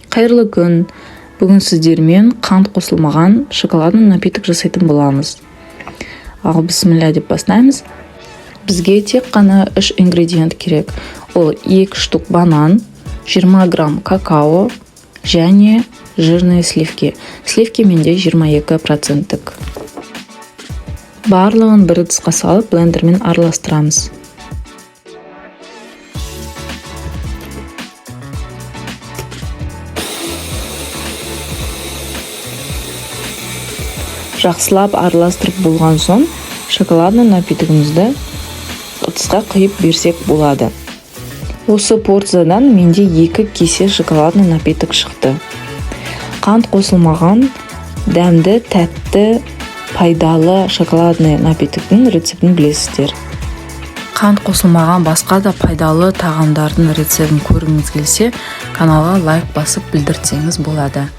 Қайырлы күн! Бүгін сіздермен қант қосылмаған шоколадный напиток жасайтын боламыз. Ал бісміллә деп бастаймыз. Бізге тек қана үш ингредиент керек. Ол 2 штук банан, 20 грамм какао және жирные сливки. Сливки менде 22 проценттік. Барлығын бір ыдысқа салып, блендермен араластырамыз. Жақсылап араластырып болған соң, шоколадный напитогімізді ыдысқа құйып берсек болады. Осы порциядан менде 2 кесе шоколадный напиток шықты. Қант қосылмаған дәмді, тәтті, пайдалы шоколадный напитоктың рецептін білесіздер. Қант қосылмаған басқа да пайдалы тағамдардың рецептін көргіңіз келсе, каналға лайк басып білдіртсеңіз болады.